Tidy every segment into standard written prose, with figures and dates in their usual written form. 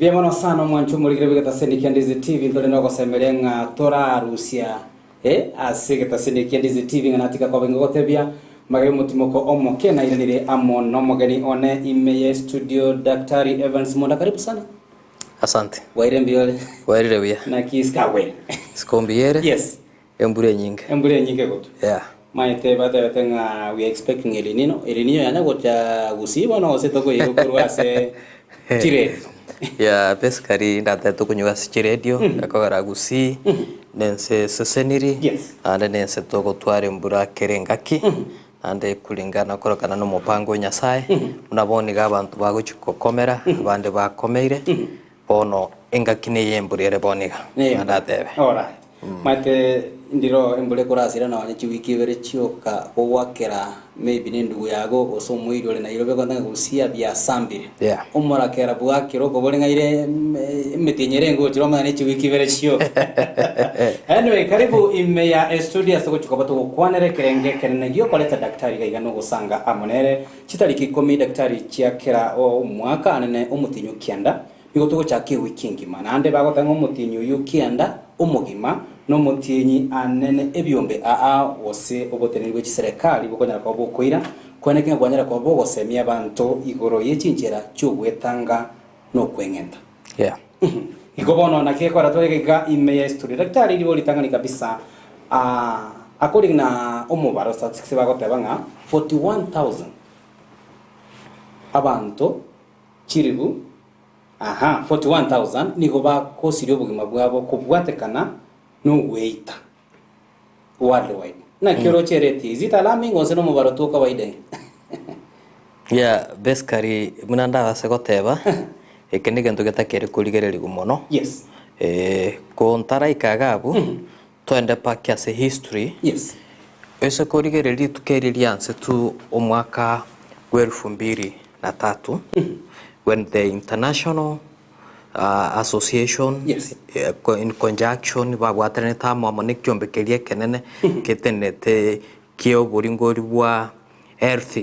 Mbuya mono sana omwancho omorikire bw'egetaseni kia Ndizi TV ntore nogosemeria ng'a torarusia eh, ase egetaseni kia Ndizi TV ng'a natika koba ingogotebia magega y'omotimoko omoke nairanire amo nomogeni one ime ye studio Daktari Evans Monda karibu sana. Asante. Bwaire mbuya ore? Bwairire buya. Naki sikagwere? Siko mbuya ere. Yes. Embura enyinge. Embura enyinge egotwa. Yeah. Maete batebete ng'a we are expecting El Nino. El Nino yanya gocha Gusii bono gose tokoyerwa korwa ase chiredio. Yeah, basically ndatete tokonywa ase chiredio, ekogera Gusii, nense eseseniri, Yes. naende nense togotwara embura kera engaki, naende kulingana korokana na omopango o Nyasaye, buna bono iga abanto bagochia gokomera, abande bakomeire, Bono engaki neye embura ere bono iga, Neye buna ndatebe. Alright. Maete ndiro embura ekorasira nonye chiwiki ibere chioka gogwakera maybe ne endugu yago gose omoiri ore Nairobi ogote ng'a gosia biasambire. Yeah. Omorakera bwakera okobore ng'a ire emetienyi ere engochire omanye ne chiwiki ibere chioka. Anyway, karibu ime ya estudio ase gochia koba togokwanera ekerenge ekenene giokoreta daktari iga iga nogosanga amo nere Chitariki ikomi daktari chia kera omwaka anene omotienyi o kianda, nigo togochaka ewiki engima. Naende bagoteba ng'a omotienyi oyio o kianda omogima nomotienyi anene ebiombe aa gose oboteneneri bwe chiserekari bokonyara koba bokoira, kweneki ng'a bwanyara koba bogosemia abanto igoro ye chinchera chi'ogwetanga nokweng'enta. Yeah. Igo bono naki ekora tore iga ime ya estudio. Daktari ribo ritang'ani kabisa ah, according na omobaro statistics bagoteba ng'a 41000 abanto chiribu aha 41000 nigo bakosiria obogima bwabo kobwatekana nogweita worldwide. Naki oroche rate is it alarming gose nomobaro tu o kawaida iga? Yeah, basically buna ndabase goteba, eke negento getakeire korigererigwa mono. Yes. Eh, ko ntaraika iga abwo, twende back ase history, Yes. ase korigereria rituko eri rianse tu omwaka bwa elfu mbili na tatu, when the international uh, association Yes. eh, co- in conjunction babwatanete amo amo na ekiombe keria ekenene ketenenete kia oboringori bwa Health,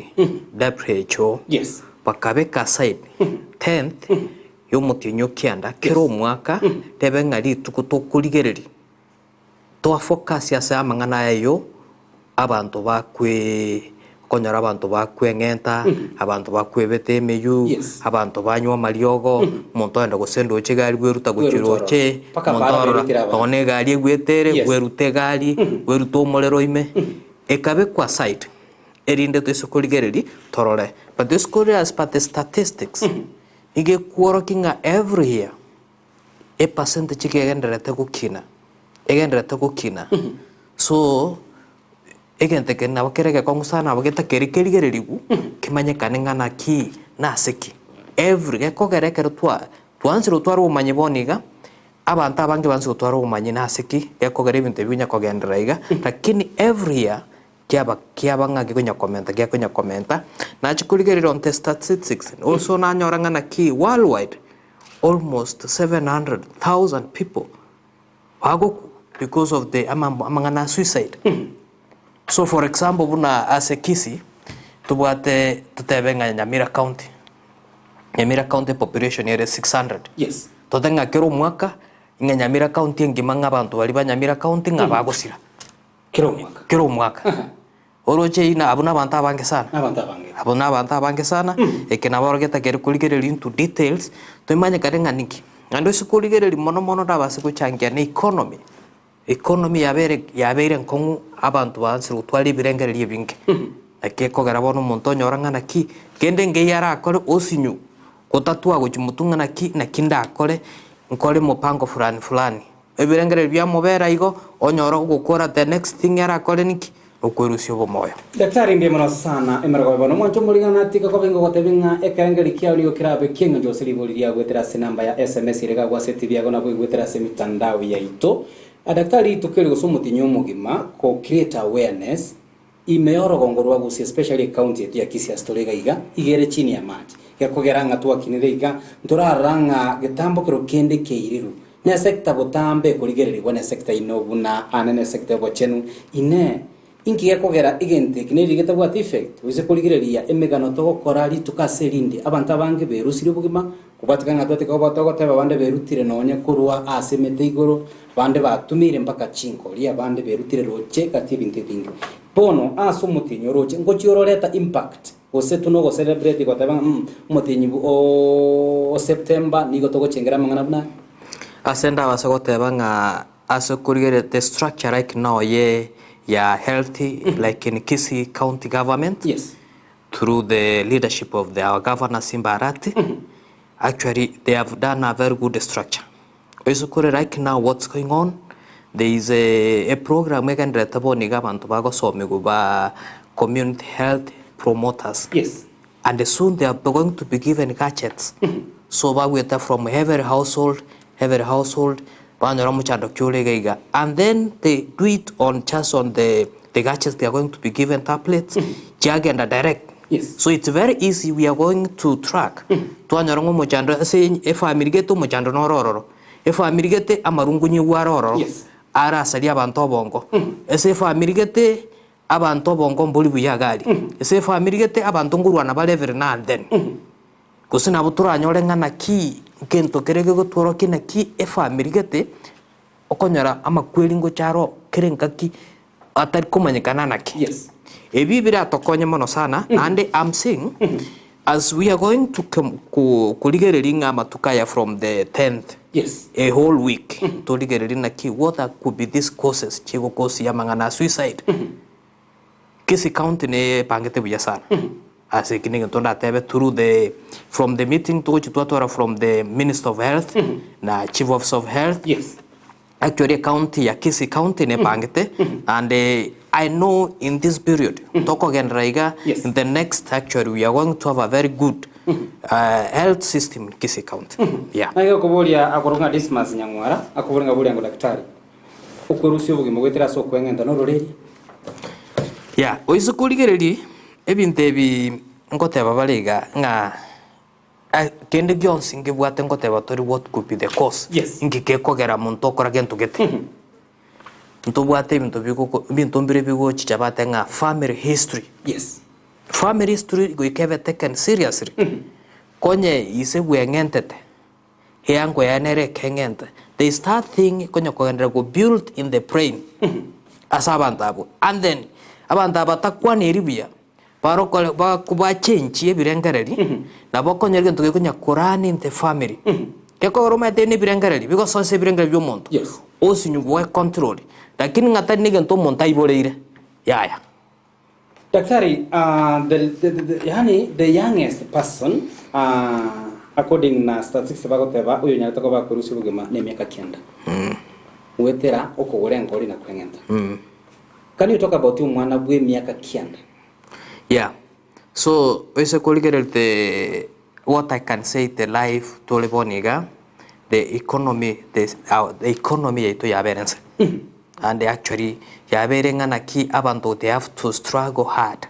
WHO, Yes. bakabeka aside tenth y'omotienyi o kianda kera omwaka rebe ng'a rituko tokorigereria toa focus ase amang'ana aya yo abanto bakwe okonyora abanto bakweng'enta, abanto bakwebeta emeyio, Yes. abanto banywa amariogo, omonto ogenda gose ndoche egari bweruta gochia Bweruta ororo. roche, Mpaka omonto para orora berutire abanto. nonye na egari egwete ere, Yes. bwerute egari, bwerute omorero ime. Ekabekwa aside, erinde toise korigereria torore. But toise korigereria as per the statistics, nigo ekworokia ng'a every year, epercentage iga egendererete gokina, egendererete gokina. So, egento eke nabo kere egekong'u sana nabo getakeire kerigererigwe, kemanyekane ng'a naki, nase ki. Every, gekogera ekero twa twansire gotwara obomanyi bono iga, Abanto abange banse gotwara obomanyi nase ki gekogera ebinto ebi binya kogenderera iga, lakini every year kiaba kiaba ng'a gekonya komenta gekonya komenta, nachia korigereria on the statistics also nanyora ng'a naki worldwide almost 700,000 people bagokwa because of the amambo amang'ana a suicide. So for example buna ase Kisii tobwate totebe ng'a Nyamira county, Nyamira county population ere 600. Yes. Tote ng'a kera omwaka, ng'a Nyamira County engima ng'a abanto baria ba Nyamira County ng'a bagosira. Kera omwaka. Kera omwaka. Oroche eyio na abwo nabanto abange sana. Nabanto abange. Abwo nabanto abange sana, eke nabo oro getakeire korigereria into details, toimanyekane ng'a ninki. Naende ase korigereria mono mono nabase gochangia na economy. Economy yabeire yabeire enkong'u abanto baansire gotwara ebirengererio ebinge. Naki ekogera bono omonto onyora ng'a naki, kende nkeiyo arakore osinyu gotatua gochia motwe ng'a naki naki ndakore nkore mopango fulani fulani. Ebirengererio biamobera igo, onyora ogokora the next thing arakore ninki? Okwerusia obomoyo. Daktari mbuya mono sana emerogo bono omwancho omorigana tiga koba ingo gotebia ng'a ekerengeri kiao nigo kerabe ki'engencho gose ribori riao goetera ase enamba ya sms ere gagwa ase etibi yago nabo igwetera ase emitandao yaito. Daktari rituko eri gose omotienyi omogima ko create awareness ime y'orogongo rwa Gusii especially ecounty yaito ya Kisii ase tore iga iga iga ere chini ya mache gekogera ng'a twakinire iga ntorarora ng'a getambokero kende keiriru Nesecta botambe ekorigererigwa nesecta ino buna ane nesecta y'obochenu. Inee! Inki gekogera egento eki neri getabwati effect? Gose korigereria emegano togokora rituko ase erinde, abanto abange berusirie obogima, kobwatekana ng'a twateka koba togoteba abande berutire nonye korwa ase emete igoro, abande batumeire mpaka chinkori, abande berutire roche gati ebinto ebinge. Bono ase omotienyi oroche ngochia ororeta impact gose tu nogo celebrate goteba ng'a mm omotienyi bu o September nigo togochengera amang'ana buna aya. Ase ndabase goteba ng'a Ase okorigereria the structure like now ye ya health like in Kisii county government Yes. through the leadership of the our governor Simba Arati actually they have done a very good structure. Oise kore right now what's going on there is a, a program egendererete bono iga abanto bagosomigwa ba community health promoters. Yes. And soon they are going to be given gadgets so bagweta from every household every household banyora omochando ki ore iga iga and then they do it on just on the the gadgets they are going to be given tablets chiagenda direct Yes. so it's very easy we are going to track twanyora ng'a omochando ase efamiri gete omochando noro ororo efamiri gete amarungu nyigwa are ororo Yes. arasarie abanto obongo ase efamiri gete Abanto obongo mbori buya iga aria. Ase efamiri gete abanto nkorwana bare every now and then. Gose nabo toranyore ng'a naki nkento kere gegotworokia naki efamiri gete okonyora amakweri ngocha aro kera engaki atari komanyekana naki. Yes. Ebi biratokonye mono sana naende am seeing as we are going to ko korigereria ng'a amatuko aya from the tenth Yes. a whole week torigererie naki what are could be these causes chigokosia amang'ana a suicide. Kisii county neyepangete buya sana ase eki negento ndatebe through the from the meeting togochia twatwara from the minister of health na chief officer of health Yes. Actually ecounty ya Kisii county nepangete and I know in this period tokogenderera iga Yes. in the next actually we are going to have a very good health system in Kisii county. Yeah. Naki okoboria akorokwa ng'a Dismas Nyang'wara, akobore ng'a boria ango daktari, okwerusia obogima goetera ase okweng'enta nororeria? Yeah, oise korigereria ebinto ebi ngoteba bare iga ng'a Kende gionsi nkebwate ngoteba tori what could be the cause Yes. inki gekogera monto okora gento gete. Ntobwate ebinto bigoko ebinto mbire bigochicha bate ng'a family history. Yes. Family history goika ebe taken seriously. Konye ise bweng'entete, eango yaye nere ekeng'ente, there is that thing konya kogenderera go build in the brain ase abanto abwo. And then abanto aba batakwaneri buya, Barokore bachenchie ebirengererio, nabo okonyora egento gekonya korun in the family. Gekogera omanyete na ebirengererio bigosoa ase ebirengererio bia omonto, Yes. osinywe goe control, lakini ng'a tari na egento omonto aiboreire, yaya. Daktari, ah, the, the, the, the, yaani the youngest person ah, according na statistics bagoteba oyo onyarete koba akorusia obogima na emiaka kianda goetera okogora engori na kweng'enta. Can you talk about omwana bw'emiaka kianda? Yeah, so oise korigereria the what I can say the life tore bono iga, the economy the our the economy yaito yabere nse. And actually yabeire ng'a naki abanto they have to struggle hard.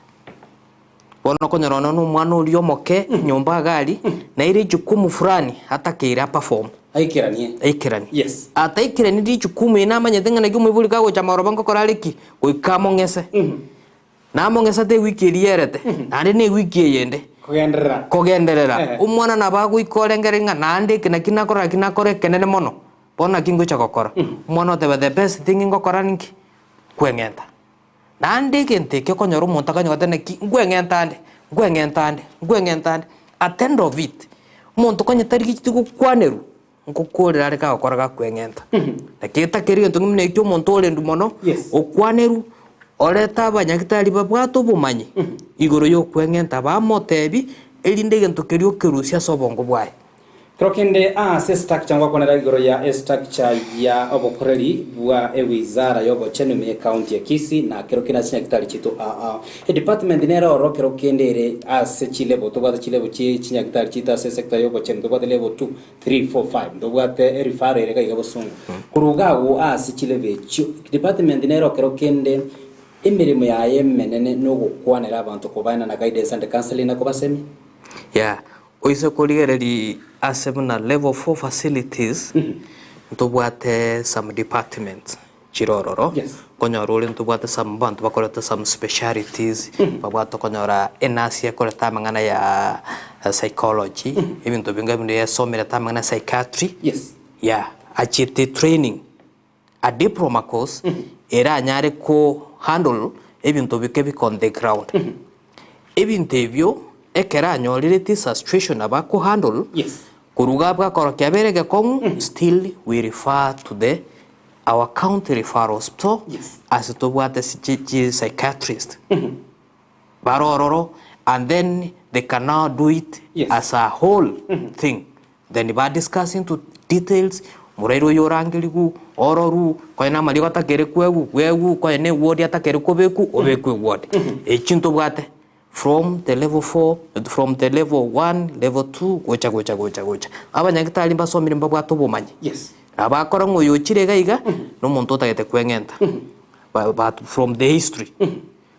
Bono okonyora nonya na omwana oria omoke nyomba iga aria, naire ejukumu fulani atakeire a perform. Aikeranie. Aikeranie. Yes. Ataikeranie rijukumu eye namanyete ng'a naki omoibori kagocha maroba nkokora are ki? Goika among'ese. Namong'esete ewiki eria yerete, naende na ewiki eyende. Kogenderera. Kogenderera. Eh. Omwana nabo agoika orengereria ng'a naende eke naki nakora naki nakora ekenene mono, bono naki ngocha gokora. Omwana oteba the best thing ngokora ninki? Kweng'enta. Naende egento eke okonyora omonto akonyora goteba naki nkweng'enta ande, nkweng'enta ande, nkweng'enta ande, at end of it, omonto konya tarigetie gokwanerwa, ngokorera are kagokora gakweng'enta. Naki etakeri egento buna ekio omonto orendwe mono, Yes. okwanerwe, orete abanyagitari babwate obomanyi, igoro ya okweng'enta bamotebi, erinde egento keria okerusia ase obongo bwaye. Kero kende ase structure ngwakwanera igoro ya estructure ya obokoreri bwa ewizara y'obochenu ime y'ecounty ya Kisii na kero kende ase chinyagitari chiaito aa. Edepartment nere ororo kero kende ere ase chilevel tobwate chilevel chie chinyagitari chiaito ase esector y'obochenu tobwate level 2, 3, 4, 5 ntobwate ereferral ere iga iga bosongo. Korwa iga agwo ase chilevel echio department nere kero kende emeremo yaye emenene nogokwanera abanto kobaenana guidance and counselling na kobasemia. Yeah, Oise korigereria ase buna level 4 facilities, ntobwate some departments. Chire ororo, Yes. nkonyora ore ntobwate some abanto bakorete some specialities, babwate okonyora enurse ekorete amang'ana ya psychology, ebinto binga buna esomerete amang'ana ya psychiatry, Yes. yeah, achiete training, a diploma course, ere anyare ko handle ebinto bike bike on the ground. Ebinto ebio, ekero anyorire this a situation nabo ako handle, Yes. korwa iga abwo akorokia abere egekong'u, still we refer to the our county referral hospital, Yes. ase tobwate chi chi psychiatrist bare ororo, and then they can now do it Yes. as a whole thing. Then ba discuss into details, moraire oyo orangerigwe, ororu, konya na amariogo atakere kwegwa, bwegwe, konya na eward atakere kobekwa, obekwe eward. Echi ntobwate from the level four, from the level one, level two, gocha gocha gocha gocha. Abanyagitari mbasomire mbabwate obomanyi. Yes. Nabo akora ng'a oyo ochire iga iga, na omonto otagete kweng'enta. Ba- but from the history.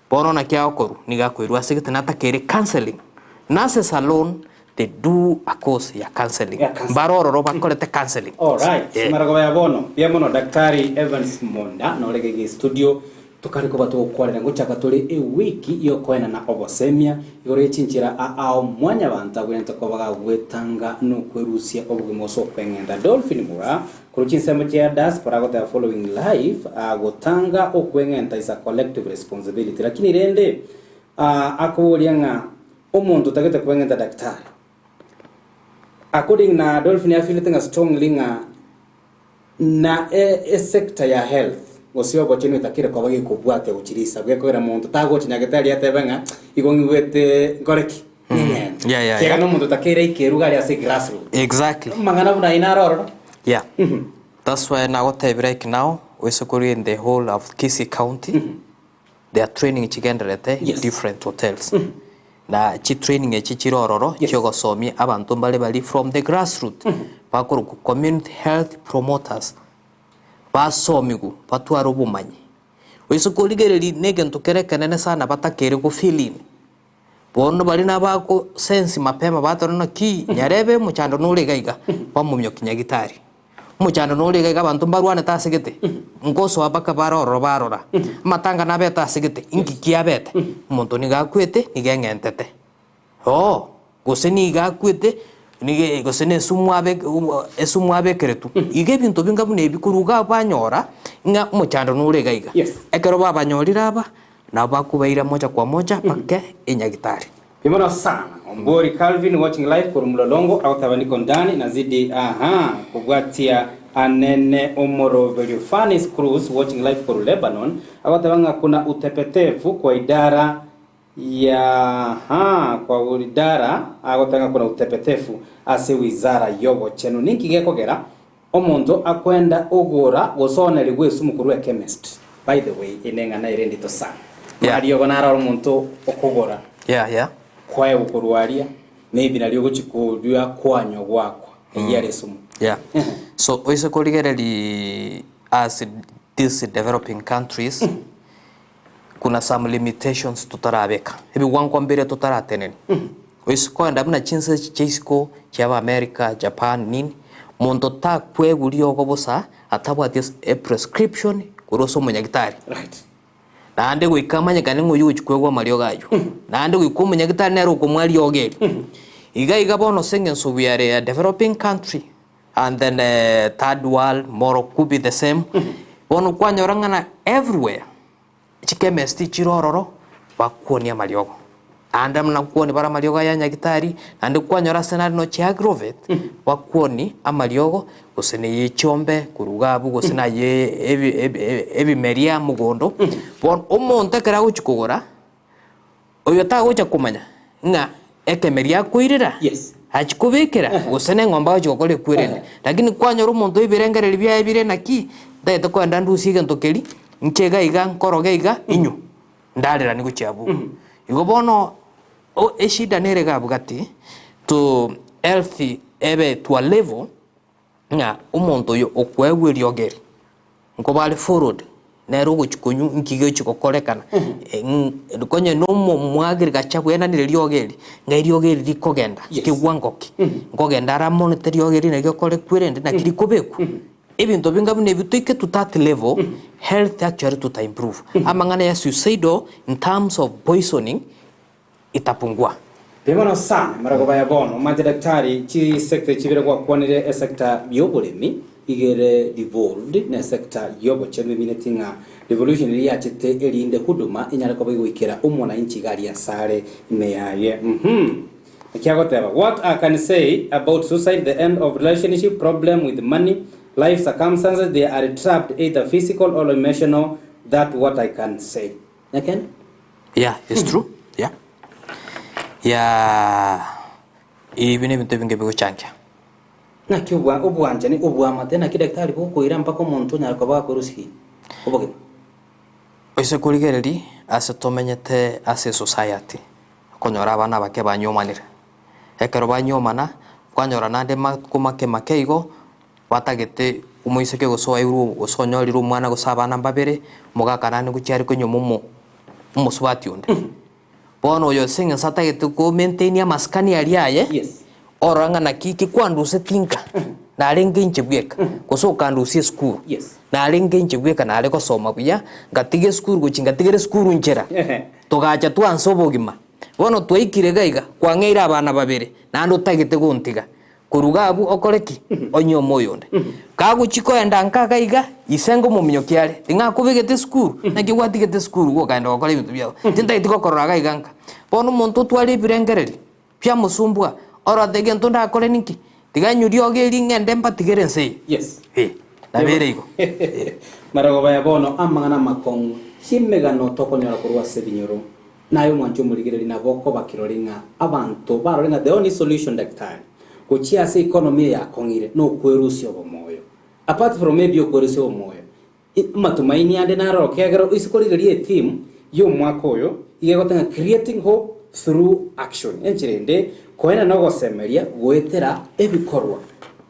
Bono naki agokorwa, nigo akoirwa ase gete natakere counseling. Nurses alone, they do a course ya counseling. Ya counseling. Mbare ororo bakorete counseling. Alright, Yeah. maragoba ya bono bia mono Daktari Evans Monda norege studio tukari koba tugokwarera ngochaka tore ewiki yokoenana obosemia igoro yechinchera ao mwanya bantu abwenerete koba gagwetanga nokwerusia obogima ase okweng'enta. Dolphin Mura korwa chinsemo chia diaspora agoteba following life gotanga okweng'enta is a collective responsibility, lakini rende akoboria ng'a omonto otagete kweng'enta, daktari, according na Dolphin afilete ng'a strongly ng'a na e sector ya health gose obochenu etakire koba gekobwatia gochirisa gekogera monto tagocha nyagetari atebe ng'a igo ng'igwete nkoreki ning'ende. Kiagera na omonto otakeire ikeru gari ase grassroot. Mang'ana buna aye naro ororo. Yeah. That's why nagotebia like now, oise kori in the whole of Kisii County, there are training chigenderete in different hotels. Na chi training echi chire ororo chiogosomia abanto mbare bari from the grassroot bakorokwa community health promoters basomigu batware obomanyi. Oise korigereria na egento kere ekenene sana batakere go fill in. Bono baria nabako sense mapema batore naki nyarebe omochando nore iga iga bamominyokia nyagitari. Omochando nore iga iga abanto mbarwanete ase gete nkosoa mpaka bare ororo barora. Amatanga nabete ase gete inki kiabete omonto nigo akwete nigo eng'entete. Oo gose nigo akwete nigo gose na esumu abe esumu abekeretwe. Iga ebinto binga buna ebi korwa iga banyora ng'a omochando nore iga iga. Ekero babanyorire aba nabo bakobaira moja kwa moja mpaka enyagitari. Bimono sana. Ombori Calvin watching live korwa Mlolongo agoteba niko ndani nazidi aha kobwatia anene omoroberio. Fanis Cruz watching live korwa Lebanon agoteba ng'a kuna utepetevu kwa idara ya ha kwa idara, agoteba ng'a kuna utepetevu ase wizara y'obochenu. Ninki gekogera omonto akwenda ogora gosonerigwa esumu korwa chemist? By the way, ene ng'ana ere ndito sana. Mariogo narora omonto okogora kwae gokorwaria maybe nario gochikoria kwanywa gwakwa eyio are esumu. Yeah. So oise korigereri as these developing countries kuna some limitations tutarabeka ebigwango mbere tutarateneni. Oise koenda buna chinse chiaisiko chiaba America, Japan nini, monto takweguria ogo bosa atabwati e prescription korwa ase omonyagitari. Naende goika amanyekane ng'a oywo ogochi kwegwa amariogo aywo. Naende goika omonyagitari nere okomwa riogo erio. Iga iga bono ase eng'encho we are a developing country and then third world more could be the same. Bono kwanyora ng'a na everywhere chichemist chire ororo bakwonia amariogo. Naende nakwoni bare amariogo aya nyagitari, naende kwanyora ase nare nochi agrovet bakwoni amariogo gose na eye chiombe korwa iga abwo gose na aye ebimeria mogondo. Bono omonto ekero agochi kogora, oyo tagocha komanya ng'a ekemeria akoirera achi kobekera gose na eng'ombe agochi gokora ekwerende. Lakini kwanyora omonto ebirengereri biaye bire naki ntagete koenda ndusie egento keri nche iga iga nkoroge iga inyu ndarerani gochia abwo. Igo bono eshida nere iga abwo gati to health ebe to a level ng'a omonto oyo okoegwa eriogo eri nkobare forward nere ogochi konywa nki gegochi gokorekana. Konye na omwagriculture bwenanire riogo eri ng'a eriogo eri rikogenda kiwango ki nkogenda ara monitor riogo eri nari gekore kwerende naki rikobekwa. Ebinto binga buna ebi toike to that level, health actually tuta improve. Amang'ana ya suicidal in terms of poisoning itapungua. Mbuya mono sana marogoba ya bono. Omanyete daktari, chisector chibere gwakwanire esector yoboremi igere devolved na esector yobochenu emineti ng'a devolution eria yachete erinde huduma enyare koba egoikera omwananchi iga aria asare ime yaye. Uhum. Naki agoteba, What I can say about suicide, the end of relationship, problem with money, life circumstances, they are trapped either physical or emotional, that what I can say. Nekene? Yeah, it's true. Yeah. Yeah. Ebi nebinto ebinge bigochangia. Naki obwa obwanchani obwamate naki daktari bokoira mpaka omonto onyare koba gakorusia obogima. Oise korigereria ase tomenyete ase esociety, okonyora abana abake banyomanire. Ekero banyomana, kwanyora naende matuko make make igo, batagete omoiseke gose oeirwe gose onyorire omwana gose abana mbabere, omogaka naende ngochia are konyuoma omo omosubati onde. Bono oyo ase eng'encho atagete ko maintain amasikani aria aye, Yes. orora ng'a naki ki kwanduseti nka, narenge inche bweka, gose okandusia esukuru, Yes. narenge inche bweka nare gosoma buya, ngatiga esukuru gochia ngatigera esukuru nchera, togacha twansa obogima. Bono twaikire iga iga, kwang'eire abana babere, naende otagete gontiga. Korwa iga abwo okore ki? Onyuome oyonde. Kagochia koenda nka iga iga, ise ngomominyokia are, ting'akobegete esukuru, naki gwatigete esukuru gokagenda gokora ebinto biago, tintageti gokorora iga iga nka. Bono omonto otware ebirengererio biamosumbua, orote egento ndakore ninki? Tiga nywe riogo eri ng'ende mbatigere ense eye. Yes. Eh, nabere igo. Marogoba ya bono amang'ana amakong'u, chi'emegano tokonyora korwa ase ebinyoro. Naye omwanche omorigereria nabo okoba kirori ng'a abanto barore ng'a the only solution daktari gochia ase economy eye yakong'ire nokwerusia obomoyo. Apart from maybe okwerusia obomoyo, amatumaini ande naroro ekiagera oise korigereria etheme y'omwaka oyo iga egoteba ng'a creating hope through action. Enchera ende koenana ogosemeria goetera ebikorwa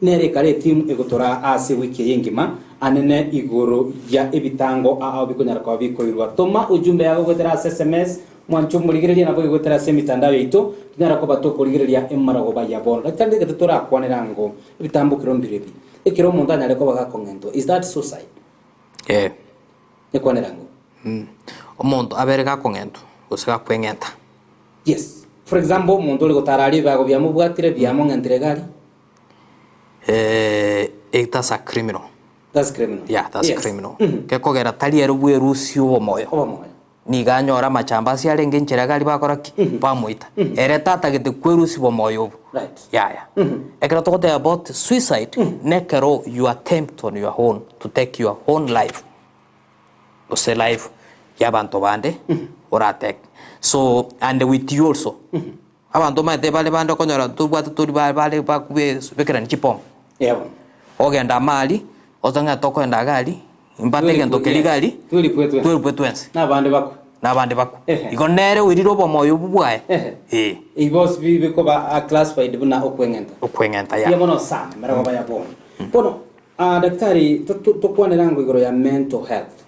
nere ekare etheme egotoraa ase ewiki eye engima anene igoro ya ebitango ao bikonyara koba bikoirwa. Toma ujumbe yago goetera ase sms mwanche omorigereria nabo goetera ase emitandao yaito tonyara koba tokorigereria emarogoba ya bono. Daktari ndegete torakwanera ango ebitambokero mbirebi ekero omonto anyare koba gakong'entwa is that suicide? Eh. Ekwanera ango. Omonto abere gakong'entwa gose gakweng'enta. Yes. For example, omonto ore gotara aria ebibago biamobwatire biamong'entire egari. Eh, that's a criminal. That's criminal. Yeah, that's Yes. criminal. Gekogera tari ere bwerusia obomoyo. Obomoyo. Nigo anyore amachamba ase arenge enchera gari bakora ki? Bamoita. Ere tatagete kwerusia obomoyo obo. Right. Yaya. Ekero togoteba about suicide, nekero you attempt on your own to take your own life. Gose life y'abanto bande oratake. So, and with you also. Abanto omanyete bare bande okonyora tobwate tori ba bare bakobekerani chipombe. Yebo. Ogenda amari, ote ng'a tokoenda iga aria, mbate egento keria iga aria, Tweripwe twensi. tweripwe twensi. Na abande bakwe. Na abande bakwe. Ehe. Igo nere oirire obomoyo obwo bwaye, Ehe. ee. Ebi bonsi bi bikoba ah, classified buna okweng'enta. Okweng'enta, ya. Mbuya mono sana, emerogoba ya bono. Bono, ah, daktari, to- to- tokwanere ango igoro ya mental health.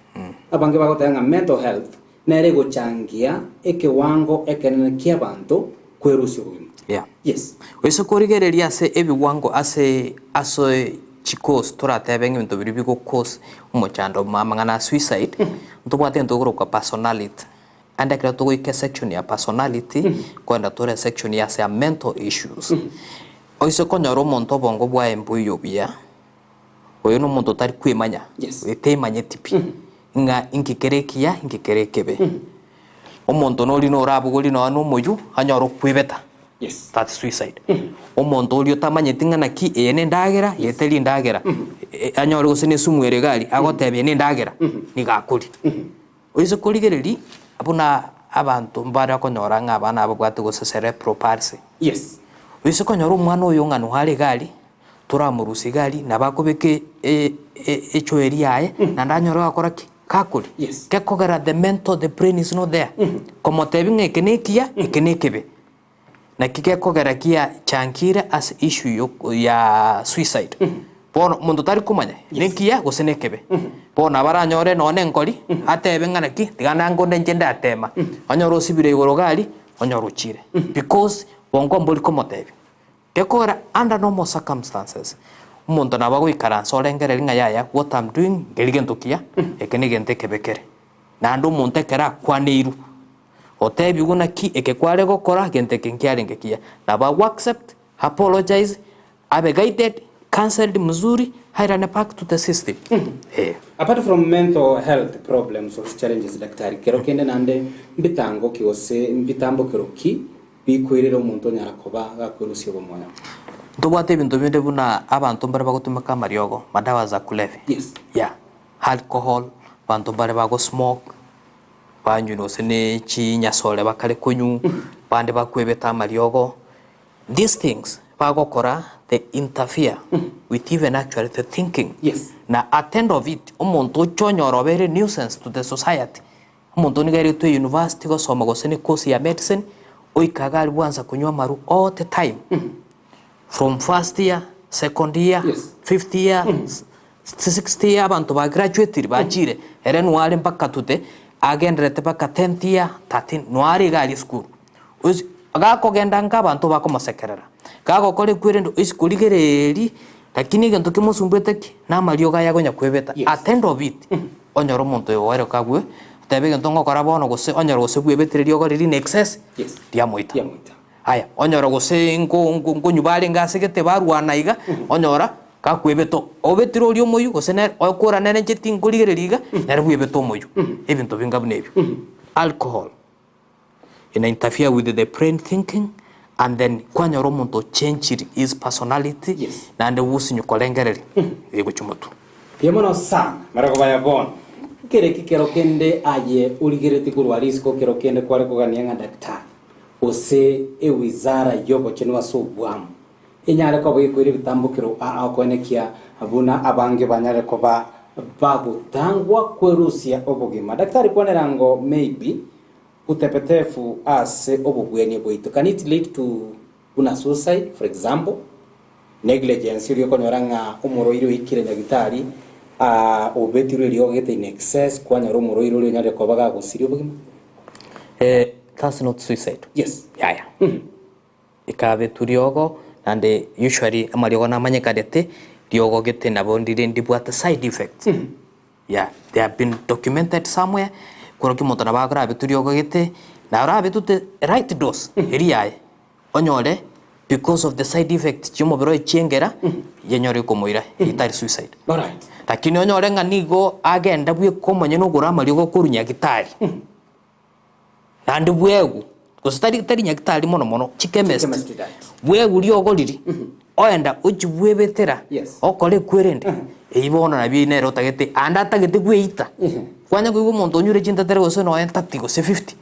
Abange bagoteba ng'a mental health Nere gochangia ekewango ekenene ki'abanto kwerusia obogima. Yeah. Yes. Oise korigereria ase ebiwango ase ase chicause toratebe ng'a ebinto biria bigo cause omochando ma amang'ana a suicide, ntobwate egento gekorokwa personality. Naende ekero togoika esection ya personality, nkoenda tore esection ya ase ya mental issues. Oise konyora omonto obongo bwaye mboiyo buya, Oyo nomonto otari kwemanya, Yes. oyo taimanyeti pi, ng'a inki kere ekiya, inki kere ekebe. Omonto nori norabogorie nonya na omoyio, anyore okwebeta, Yes. that's suicide. Omonto oria otamanyeti ng'a naki eye nendagera, eye teri endagera, e- anyore gose na esumu ere iga aria, agotebia eye nendagera, nigo akoria. Oise korigereria, buna abanto mbare okonyora ng'a abana ababwate gose cerebral palsy. Yes. Oise konyora omwana oyo ng'a noare iga aria, toramorusia iga aria, nabo akobeka echoeri yaye, naende anyore gakora ki? Gakoria. Yes. Gekogera the mental, the brain is not there. Komotebia ng'a eke nekiya, eke nekebe. Naki gekogera giachankire ase issue yo ya suicide. Bono monto tari komanya nekiya gose nekebe. Bono nabo aranyore nonya nenkori, atebe ng'a naki, tiga nange onde inche ndatema. Onyore osibire igoro iga aria, onyore ochire. Because bongo mbori komotebia. Gekogera under normal circumstances, Omonto nabo agoikaransa orengereria ng'a yaya what am doing nkeri gento kiya, eke negento ekebe kere. Naende omonto ekero akwaneirwe, otebigwe naki eke kware gokora gento eke nkiarenge kiya, nabo ago accept, apologize, abe guided, counselled mzuri, airane back to the system. Eh. Apart from mental health problems gose challenges daktari, kero kende naende mbitango ki gose mbitambokero ki bikoirera omonto onyara koba gakwerusia obomoyo? Ntobwate ebinto binde buna abanto mbare bagotumeka amariogo, madawa za kulevya. Yes. Yeah. Alcohol, abanto mbare bago smoke, banywe gose ne chinyasore bakare konywa, bande bakwebeta amariogo. These things bagokora they interfere with even actually the thinking. Yes. Na at end of it, omonto oche onyora obeire nuisance to the society, omonto nigo airetwe university gosoma gose ne course ya medicine, oika iga aria bwansa konywa amarwa all the time, from first year, second year, Yes. fifth year, sixth year abanto ba graduatire bachire, ere nwo are mpaka to the agendererete mpaka tenth year, 13, nwo are iga aria esukuru. Osi gakogenda nka abanto bakomosekerera, gagokora ekwerendo oisi korigereria, lakini egento kemosumbuete ki? Namariogo aya agonya kwebeta. Yes. At end of it, onyore omonto oyo oere kagwe, otebe egento ngokora bono gose onyore gose bwebetire riogo riria in excess, Yes. riamoita. Riamoita. Aya, onyore gose nko nko nkonywa barenge ase gete barwana iga, onyora gakwebeta obetire oria omoyio gose nere okora nere inche tinkorigereria iga, nere bwebete omoyio. Ebinto binga buna ebio. Alcohol. Ina interfere with the brain thinking and then kwanyora omonto ochenchiri his personality Yes. naende gosinyu korengereria egochia motwe. Mbuya mono sana marogobaya ya bono. Nkere ki kero kende aye origeretie korwa risiko kero kende kware kogania ng'a daktari gose ewizara y'obochenu ase obwamo enyare koba gekoira ebitambokero aa okoenekia buna abange banyare koba bagotangwa kwerusia obogima. Daktari kwanera ngo maybe Utepetefu ase obobwenia bwaito can it lead to buna suicide for example, negligence oria okonyora ng'a omorwaire oikire nyagitari aa obetirwe eriogo gete in excess kwanyora omorwaire oria onyarire koba gagosiria obogima? Eh, that's not suicide. Yes. Yaya. Ekabetwa riogo naende usually amariogo namanyekanete riogo gete nabo ndire ndibwate side effects. Yeah, they have been documented somewhere, korwa omonto nabo akorabetwe riogo gete, na orabetwe the right dose eria yaye, onyore because of the side effect chia omobere oye chiengera, yenyore ekomoira, eyio tari suicide. Alright. Lakini onyore ng'a nigo agenda bweka omonyene ogore amariogo korwa nyagitari. Naende bwegwe, gose tari tari nyagitari mono mono, chikemist, Chikemist diet. bwegwe riogo riria, oenda ochie bwebetera, Yes. okore ekwerende, eyio bono nabio nere otagete, ande atagete bweita. Kwanya koigwa omonto onyure chintetere gose nonya thirty gose fifty,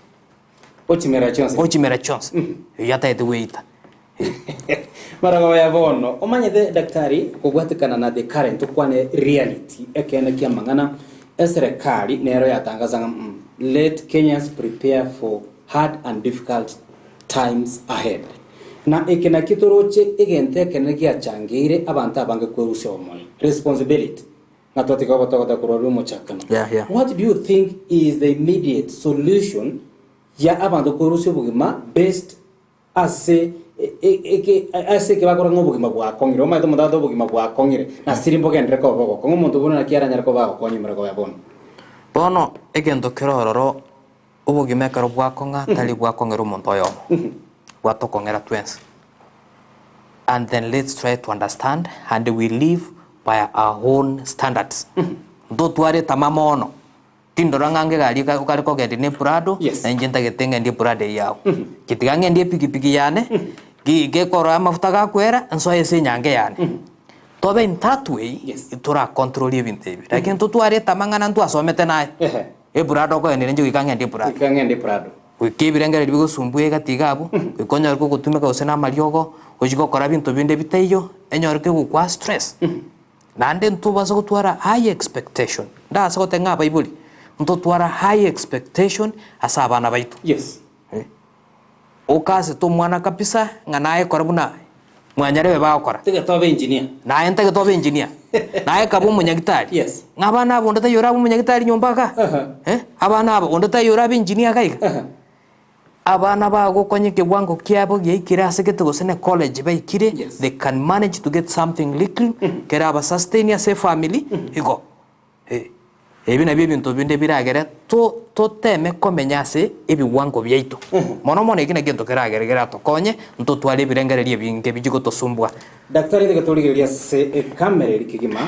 Ochimera chionsi. ochimera chionsi, eyio atagete bweita. Marogoba ya bono, omanyete daktari kobwatekana na the current okwane reality ekeene kia amang'ana eserekari nero yatangaza ng'a mm let Kenyans prepare for hard and difficult times ahead. Na eke nakio toroche egento ekenene giachangeire abanto abange kwerusia omoyo. Responsibility. Ng'a twatiga ogotogota korwa rwe omochakano. Yeah, yeah. What do you think is the immediate solution ya abanto kwerusia obogima based Ase eke ase eke bakora ng'a obogima bwakong'ire. Omanyete omonto agoteba obogima bwakong'ire, nasiri mbogenderere koba bogokong'a. Omonto buna naki aranyare koba agokonywa emeroko ya bono? Bono egento kere ororo, obogima ekero bwakong'a tari bwakong'era omonto oyomo, bwatokong'era twensi. And then let's try to understand and we live by our own standards. Ntotware etama mono. Tindora ng'a ngegari eka okare kogendia ne Prado, Yes. na inche ntagete ng'endie Prado eyio agwo. Inche tiga ng'endie epikipiki yane, gi gekorora amafuta gakwera, nsoe ase enyange yane. Tobe in that way, Yes. toracontrol ebinto ebi. Lakini totware etamang'ana ntwasomete naye, Ehe. Eprado okogendia ninche goika ng'endie Prado. Goika ng'endie Prado. Goika ebirengererio bigosumbua egati iga abwo, goika onyore kogotumeka gose na amariogo, gochia gokora binto binde bitaiyo, enyore kegokoa stress. Naende ntobasa gotwara high expectation, ndase goteba ng'a abaibori, ntotwara high expectation ase abana baito. Yes. Eh, okasete omwana kabisa ng'a naye kora buna mwanyarebe bagokora. Tiga tobe engineer. Naye ntagete obe engineer, naye kaba omonyagitari. Yes. Ng'a abana aba onde taiyo orabe omonyagitari nyomba igaa, Aha. eh, abana aba onde taiyo orabe engineer iga iga. Aha. Abana bagokonya ekewango kiabo giaikire ase gete gose ne college baikire, Yes. they can manage to get something little keraba sustain ase efamily igo. Eh, ebi nabio ebinto binde biragere to toteme komenya ase ebiwango biaito. Mono mono eki nakio egento keragere keratokonye ntotware ebirengererio ebinge bichie gotosumbua. Daktari nigo torigereria ase ekamera eri kegima.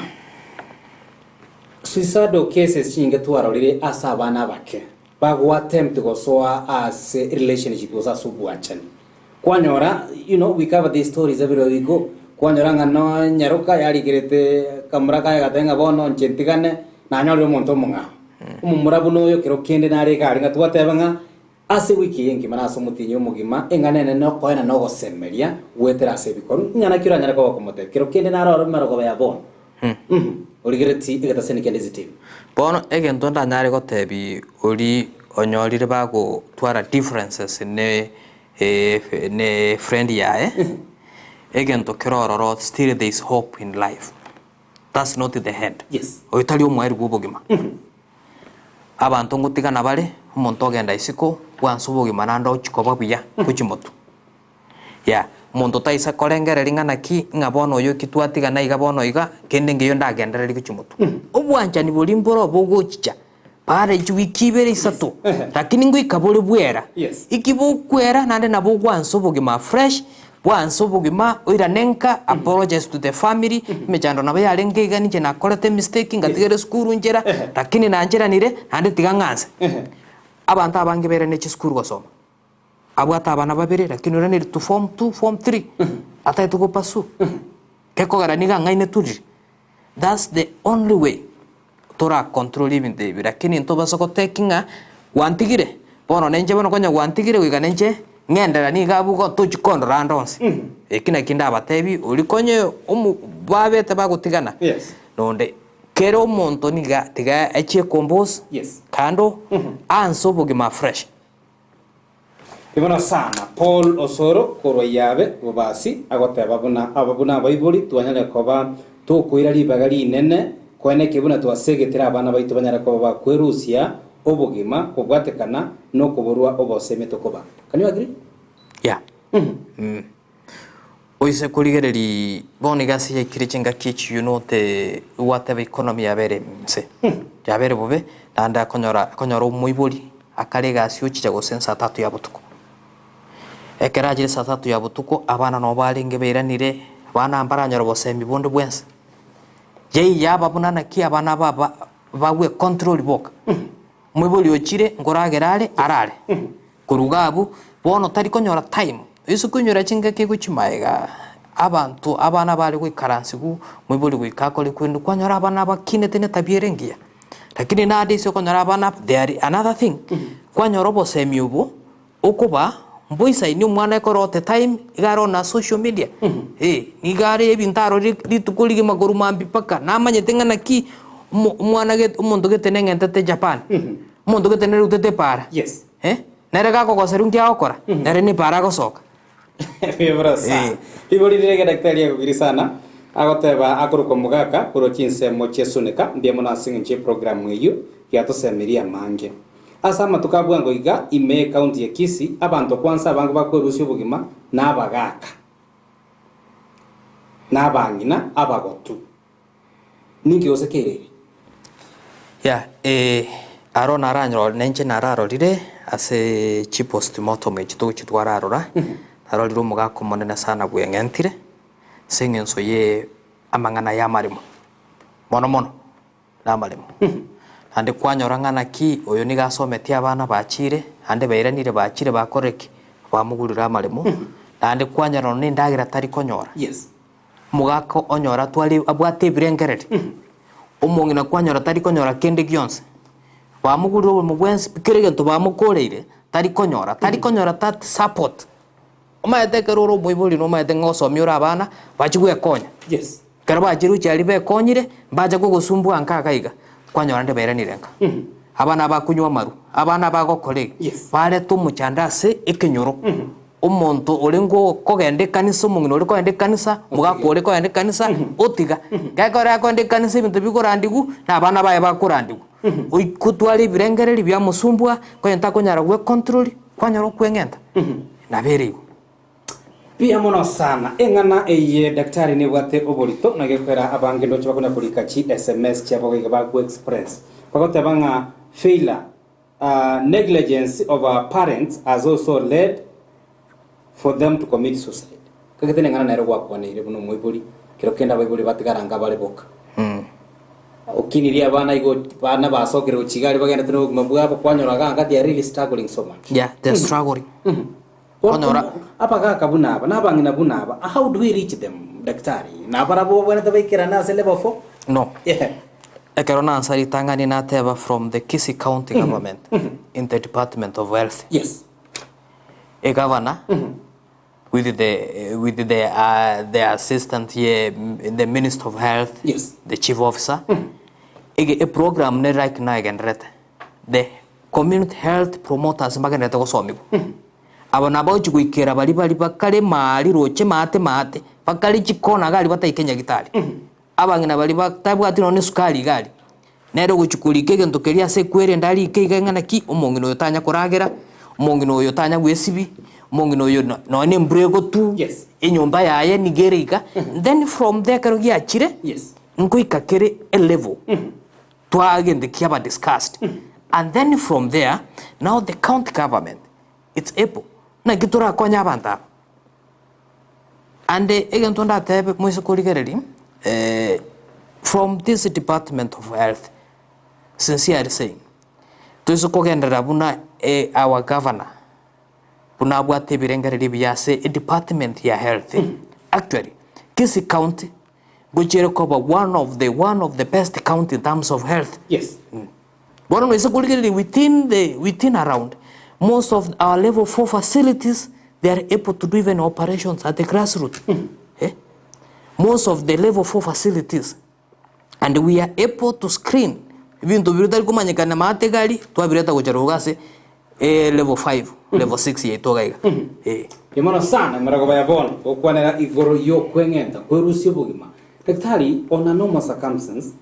Suicidal cases chinyinge twarorire ase abana abake bagoattempt gosoa ase relationship gose ase obwanchani. Kwanyora you know we cover these stories everywhere we go, kwanyora ng'a no nyaroka yarigerete kamura kaye agateba ng'a bono inche ntigane nanyorire omonto omong'ao. Omomura buna oyo kero kende nare iga aria ng'a twateba ng'a ase ewiki eye engima na ase omotienyi omogima eng'ana enene nokoena na ogosemeria goetera ase ebikoru ng'a naki oranyare koba okomotebia kero kende nare ore marogoba ya bono. Origeretie egetaseni kende esitimi. Bono egento ndanyare gotebi oria onyorire bagotwara differences ne ne friend yaye, egento kere ororo still there is hope in life, that's not the end. Yes. Oyo tari omoerio bwa obogima. Abanto ngotigana bare, omonto ogenda isiko, bwansa obogima naende ochia koba buya gochia motwe. Yea, omonto taisa korengereria ng'a naki, ng'a bono oyo eki twatigana iga bono iga, kende nkeiyo ndagendererie gochia motwe. Obwanchani boria mboro bogochicha baada ye chiwiki ibere isato, lakini ngoika bore bwera. Yes. Eki bokwera naende nabo ogwansa obogima afresh, bwansa obogima oirane nka, apologize to the family, emechando nabo yarenge iga ninche nakorete emistake ngatigera esukuru nchera, lakini nancheranire naende tiga ng'anse. Abanto abange bairane chisukuru gosoma. Abwate abana babere lakini oiraneri to form two, form three, atagete go pursue. Gekogera nigo ang'aine turire. That's the only way tora control ebinto ebi lakini ntobasa goteki ng'a gwantigire, bono ninche bono konya gwantigire goika ninche ng'enderera niga abwo igo tochi kondora ande onsi. Eki naki ndabatebi oria konye omo babete bagotigana, Yes. nonde kera omonto niga tiga achie compose, Yes. kando anse obogima afresh. Bono sana, Paul Osoro korwa Iyabe, Bobasi, agoteba buna aba buna abaibori twanyare koba tokoira ribaga rinene koenekia buna twasegetire abana baito banyare koba bakwerusia obogima kobwatekana nokoborwa obosemi tokoba. Can you agree? Yeah. Mm. Oise korigereria bono iga ase yaikire chingaki echi you know the gwateba economy yabere nse, yabere bobe naende akonyora akonyora omoibori akare egasi ochicha gose saa tatu ya botuko. Ekero achire saa tatu ya botuko abana nabo barenge bairanire, abana mbaranyora obosemi bonde bwensi. Yaiya aba buna naki abana aba ba bagwe control boka. Omoibori ochire nkoragera are arare. Korwa iga abwo, bono tari konyora time. Ase koinyora chingaki egochia magega, abanto abana bare goikaransigwa, omoibori goika akore kwende kwanyora abana abakinete na etabia ere engiya. Lakini nowadays okonyora abana aba they are another thing, kwanyora obosemi obo, okoba mboisaini omwana ekero ote time, iga are on a social media, eh, nigo are ebinto arorire rituko rigima korwa mambia mpaka namanyete ng'a naki, omo omwana gete omonto gete neng'entete Japan, omonto gete nerutete epaara. Yes. Eh, nere gakogoserwa nki agokora? Nere nepara agosoka. Bibora sana. Eh. Ribori rire iga daktari agogiri sana agoteba akorokwa mogaka korwa chinsemo chia Sunika mbuya mono ase eng'encho ye program eyio yatosemirie amange. Ase amatuko a bwango iga ime ecounty ya Kisii abanto kwansa abange bakwerusia obogima na abagaka na abang'ina abagotu. Ninki gose kerere? Yeah, eh, aro naranyore nenche nararorire ase chipostmortem echi togochia twararora, narorire omogaka omonene sana bweng'entire, ase eng'encho ye amang'ana ya amaremo, mono mono na amaremo. Naende kwanyora ng'a naki oyo nigo asometie abana bachire, naende bairanire bachire bakorire ki? Bamogurire amaremo, naende kwanyora nonya na endagera tari konyora. Yes. Omogaka onyora atware abwate ebirengererio, omong'ina kwanyora tari konyora kende gionsi, bamogurire oboremo bwensi pi kera egento bamokoreire tari konyora, tari konyora that support. Omanyete ekero ore omoibori nomanyete ng'a osomia ore abana, bachie gwekonya. Yes. Ekero bachire gochia aria bekonyire, mbacha kogosumbua nka iga iga, kwanyora rende bairanire nka. Abana abakonywa amarwa, abana abagokora iga, Yes. bareta omochando ase ekenyoro. Omonto ore kogenda ekanisa, omong'ina ore kogenda ekanisa, omogaka ore kogenda ekanisa, otiga. Ekero akogenda ekanisa ebinto bikorandigwa, na abana baye bakorandigwa. Oikotwara ebirengererio biamosumbua, konya takonyara gwecontrol. Kwanyora okweng'enta, nabo ere igo. Mbuya mono sana. Eng'ana eye daktari nebwate oborito na gekoera abange ndoche bakonya korika chi sms chiabo iga ba express bagoteba ng'a failure uh, negligence of our parents has also led for them to commit suicide. Kagete neng'ana nere gwakwaneire buna omoibori kero kende abaibori batigaranga bare boka. Okinirie abana igo bana basokire gochia iga aria bagendete nobogima bwabo kwanyora iga they are really struggling so much. Yeah, they are struggling. Kwanyora Abagaka buna aba na abang'ina buna aba, how do we reach them daktari? Nabarabwo babwenerete baikerane ase level 4? No. Yeah. Ekero nansa ritang'ani nateba from the Kisii County Government in the Department of Health. Yes. A governor with the with the uh, the assistant ye the minister of health Yes. the chief officer ege e program ne right now egenderete the community health promoters mbagenderete gosomigwa abo nabo bagochi goikera bari bari bakare maari roche maate maate bakare chikona iga aria bataike nyagitari abang'ina bari batabwati nonye na esukari iga aria Nere ogochia korika egento keria ase ekwerende arike iga ng'a naki, omong'ina oyo tanya koragera, omong'ina oyo tanya gwesibi, omong'ina oyo no- nonya na embura egotu, Yes. enyomba yaye nigo ere iga. Then from there ekero giachire, Yes. nkoika kere elevel, twagente kiaba discussed, and then from there, now the county government, it's able, naki torakonye abanto aba. Ande egento ndatebe moise korigereria, from this department of health, sincerely saying, toise kogenderera buna our governor, buna abwate ebirengererio ebiya ase edepartment ya health, actually Kisii county ngochia ere koba one of the one of the best county in terms of health. Yes. Bono noise korigereria within the within around most of our level 4 facilities they are able to do even operations at the grassroots eh? Most of the level 4 facilities and we are able to screen ebinto biria otari komanyekana maate gari twabireta gocha rogo ase eh, level 5 level 6 yaito iga iga eh. Mbuya mono sana emerogoba ya bono gokwanera igoro y'okweng'enta kwerusia obogima. Daktari, ona normal circumstance,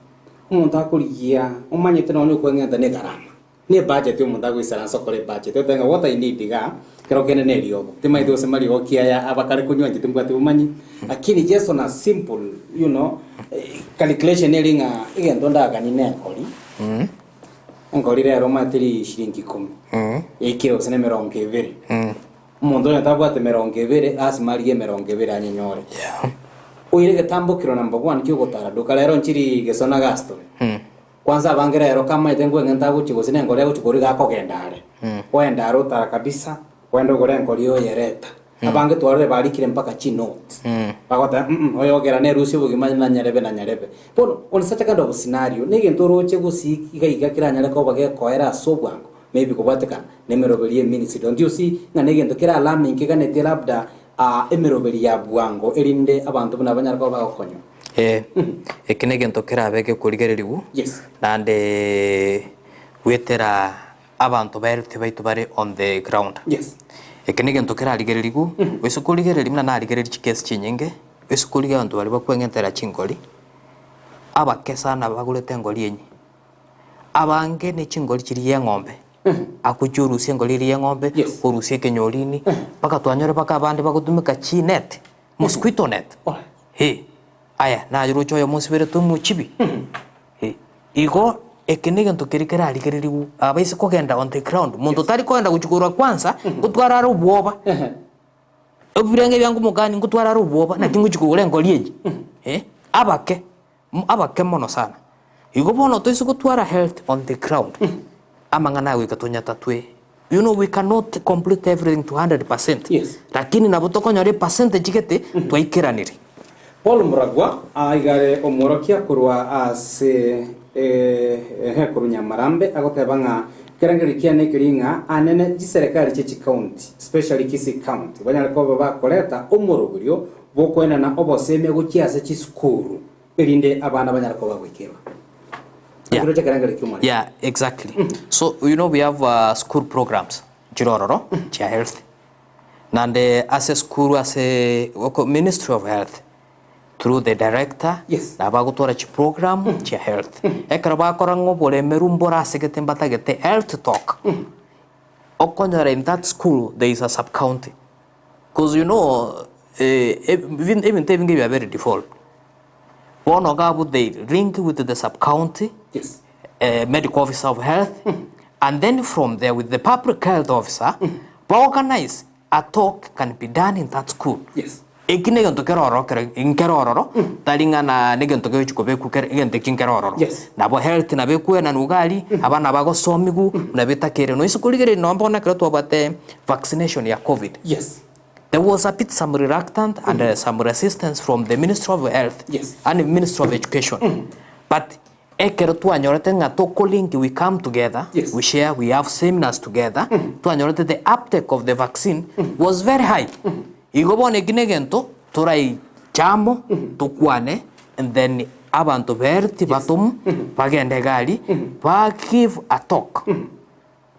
Omonto akorigia omanyete nonya okweng'enta ne egarama, ne ebudget omonto agoisaransa okore ebudget otebe ng'a what I need igaa, kero kende ne eriogo. Timanyeti gose mariogo ki aya abakare konywa inche timbwati bomanyi, lakini just on a simple you know, calculation eri ng'a egento ndaganie ne enkori, enkori rero omanyete ri shilingi ikomi, yaikire gose na emerongo ebere, omonto onye tabwate emerongo ebere lasima arigie emerongo ebere anyenyore. Oire egetambokero number one ki'ogotara duka rero nchiri gesona gastore. Kwanza abange rero kamaete nkweng'enta agochia gose nenkori agochia koriga akogenda are. Oende are otara kabisa, oende ogore enkori oyereta. Abange twarorire barikire mpaka chinotes. Bagoteba mm oyogera nerusie obogima na nyarebe na nyarebe. Bono on such a kind of scenario, negento oroche gose iga iga keranyare koba gekoera ase obwango, maybe kobwatekana nemeroberi y'eministry. Don't you see ng'a negento kere alarming keganetie labda Aa, emeroberi ya bwango, erinde abanto buna banyare koba bagokonywa. Ee, eke negento kerabe gekorigererigwa, Yes. naende goetera abanto baereti baito bare on the ground. Yes. Eke negento kerarigererigwe, gose korigereria buna narigereria chikesi chinyinge, gose korigia abanto baria bakweng'entera chingori, abake sana bagorete engori enye. Abange ne chingori chiria y'eng'ombe, agochia orusia engori eria y'eng'ombe, Yes. orusia ekenyorini, mpaka twanyore mpaka abande bagotumeka chinet, mosquito net. Alright. Eh, aya naye roche oyomo osiberete omochibi, eh, igo eke na egento keria kerarigererigwe abaise kogenda on the ground, monto tari kogenda gochia korwa kwanza, ngotwara are obwoba. Ebirenge biango omokani ngotwara are obwoba, naki ngochia kogora engori eye, eh, abake. Abake mono sana. Igo bono toise gotwara health on the ground, amang'ana aya goika tonyatatwe. You know we cannot complete everything to 100%, Yes. lakini nabo tokonyora epercentage gete twaikeranire. Paul Muragwa iga are omworokia korwa ase ehe korwa Nyamarambe agoteba ng'a ekerengererio kiane ekeri ng'a anene chiserekari chie chicounty especially Kisii County banyare koba bakoreta omoroberio bw'okoenana obosemia gochia ase chisukuru, erinde abana banyare koba goikerwa. Yeah. Ekero chi'ekerengerio ki'Omonene. Yeah, exactly. So you know we have uh, school programs chire ororo chia health nande ase school ase oko- Ministry of Health through the director Yes. nabo bagotwara chiprogram chia health ekero bakora ng'a oboremeru mbore asegete mbatagete health talk. Okonyora in that school there is a sub county coz you know ebinto ebinge biabeire devolved. Bono iga abwo they link with the sub county Yes. medical officer of health and then from there with the public health officer ba organize a talk can be done in that school. Yes. Eki negento kere ororo kere nkere ororo tari ng'a na negento kegochi kobekwa kere egento eki nkere ororo. Yes. Nabo health nabo ekwenanwa iga aria, abana bagosomigwa buna bitakeire. Noise korigereria nonye bono ekero twabwate vaccination ya covid, Yes. there was a bit some reluctant and some resistance from the ministry of health Yes. and ministry of education. But Ekero twanyorete ng'a tokolink we come together, Yes. we share, we have seminars together, twanyorete the uptake of the vaccine was very high. Igo bono eki negento toraiche amo tokwane and then abanto bereti batomu bagende iga aria ba give a talk.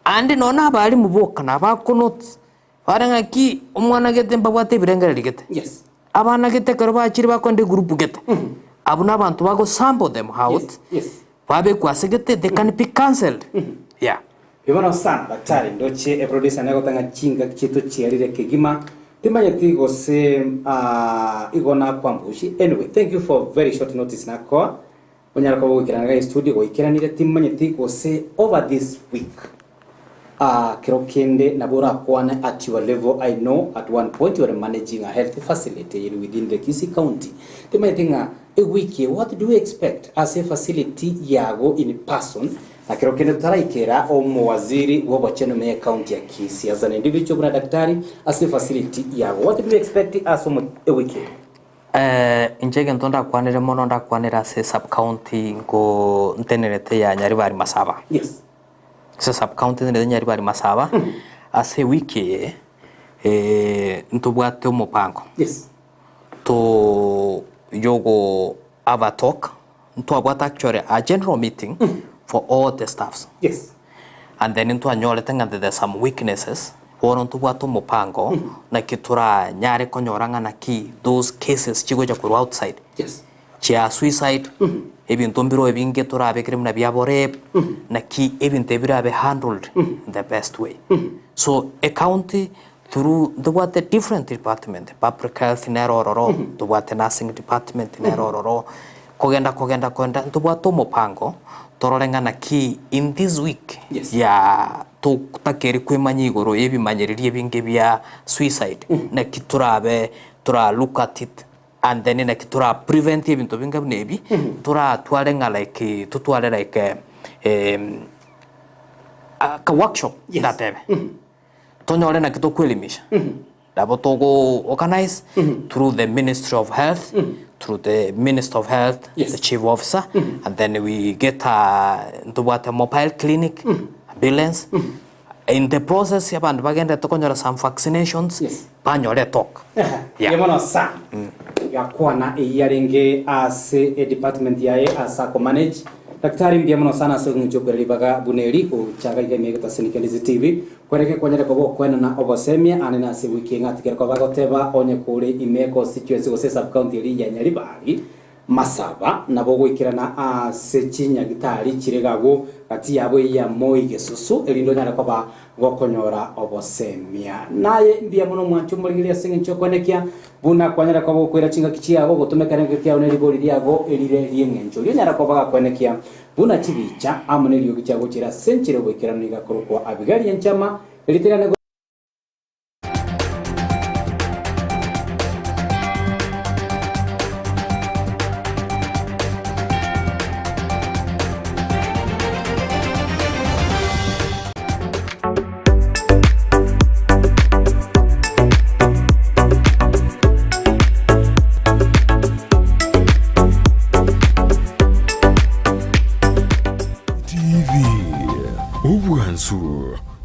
Ande nonya na abalimu boka nabakonotice bare ng'aki omwana gete mbabwate ebirengererio gete. Yes. Abana gete ekero bachire bakoenda egroup gete, abwo nabanto bago sample them out, Yes. Yes. babekwa ase gete, they can be cancelled. Yeah. Bono sana daktari ndoche eproducer negoteba ng'a chingaki chiaito chiarire kegima timanyeti gose ah, igo nakwambushi anyway thank you for very short notice nakoa Onyare koba ogoikerana iga estudio goikeranire timanyeti gose over this week aah kero kende nabo orakwane at your level I know at one point you are managing a health facility in within the Kisii county timanyeti ng'a ewiki eye what do you expect ase efacility yago in person na kero kende totaraikera omowaziri bwobochenu ime ye county ya Kisii as an individual buna daktari ase efacility yago what do you expect ase omo ewiki eye? Inche egento ndakwanere mono ndakwanere ase sub county nko ntenerete ya Nyaribari Masaba. Yes. Ase sub county ntenerete Nyaribari Masaba, ase ewiki eye ntobwate omopango Yes. to yogo have a talk, ntwabwate actually a general meeting for all the staffs. Yes. And then ntwanyorete ng'a there some weaknesses, bono ntobwate omopango naki toranyare konyora ng'a naki those cases chigocha korwa outside Yes. chia suicide, ebinto mbiroo ebinge torabekere buna biabo rape, naki ebinto ebi birabe handled in the best way. So ecounty through ntobwate different department, public health nere ororo, ntobwate nursing department nere ororo, kogenda kogenda kogenda ntobwate omopango torore ng'a naki in this week Yes. ya totakeri kwemanya igoro y'ebimanyererio ebinge bia suicide, naki torabe tora look at it and then naki tora prevent ebinto binga buna ebi, toratware ng'a like totware like aka workshop Yes. ndatebe. Tonyore naki tokwelimisha. Nabo togo organize through the ministry of health, through the minister of health, Yes. the chief officer, and then we get a ntobwate mobile clinic, ambulance. In the process abanto bagenderete konyora some vaccinations, Yes. banyore etoka. Yeah. Mbuya mono sana. Gakwana eyio yarenge ase edepartment yaye ase akomanage. Daktari mbuya mono sana ase eng'encho yokwera ribaga buna eri gocha iga iga ime egetaseni kia Ndizi TV. Kwereke kwanyare koba okoenana obosemia ande nase ewiki eye ng'atigere koba goteba onye kore ime econstituency gose esub county eria ya Nyaribari Masaba nabo goikerana ase chinyagitari chire iga agwo gati yabo eyia Moi Gesusu erinde onyare koba gokonyora obosemia. Naye mbuya mono mwanche omorigereria ase engencho y'okoenekia buna kwanyara koba gokoira chingaki chiago gotomeka erengo kiao ne ribori riago erire ri'engencho. Riria onyara koba gakoenekia buna chibicha amo neriogi chiagochera ase enchera y'oboikeranu nigo akorokwa Abigaili enchama, erieta riane. TV, obwansu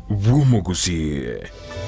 bw'omogusii.